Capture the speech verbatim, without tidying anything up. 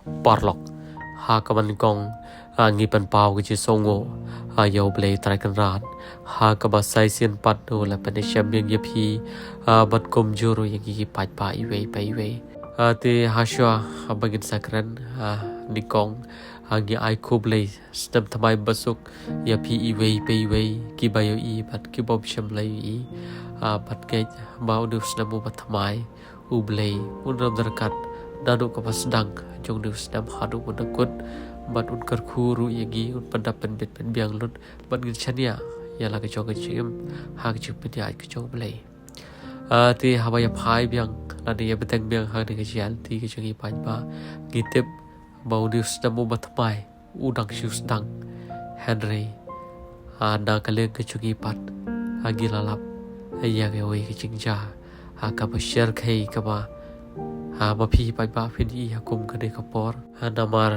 Paralok, ha kaba nyngkong, ah, ngi pynpaw ka jingsngewnguh, ah, ïa U Blei Trai Kynrad, ha kaba sa shisien pat u la pynïashem biang ïa phi, ah, bad kumjuh ruh ïa ngi ki paidbah iwei pa iwei. Ah, te hashwa, ah, ba ngin sa kren, ah, nyngkong, ah, ngi ai khublei snem thymmai basuk ïa phi iwei pa iwei, kiba ïohi bad kiba ym shym la ïohi, ah, bad ngeit ba une u snem uba thymmai U Blei un ym ryngkat naduh kaba sdang jong une u snem haduh ban da kut, bad un kyrkhu ruh ïa ngi, un pyndap pynbit pynbiang lut, bad ngin shaniah ïa la ka jong ka jingim ha ka jingpynïaid ka jong U Blei. Ah, te haba ïa phai biang lane ïa bteng biang ha kane ka jingïaid lynti ka jong ngi paidbah, ngi tip ba une u snem uba thymmai u dang shu sdang. Hynrei, ah, na ka liang ka jong ngi pat, ah, ngi la lap ïa kawei ka jingjia, ah, kaba shyrkhei kaba, ah, ma phi paidbah phin ïohi ha kum kane ka por. Ah, namar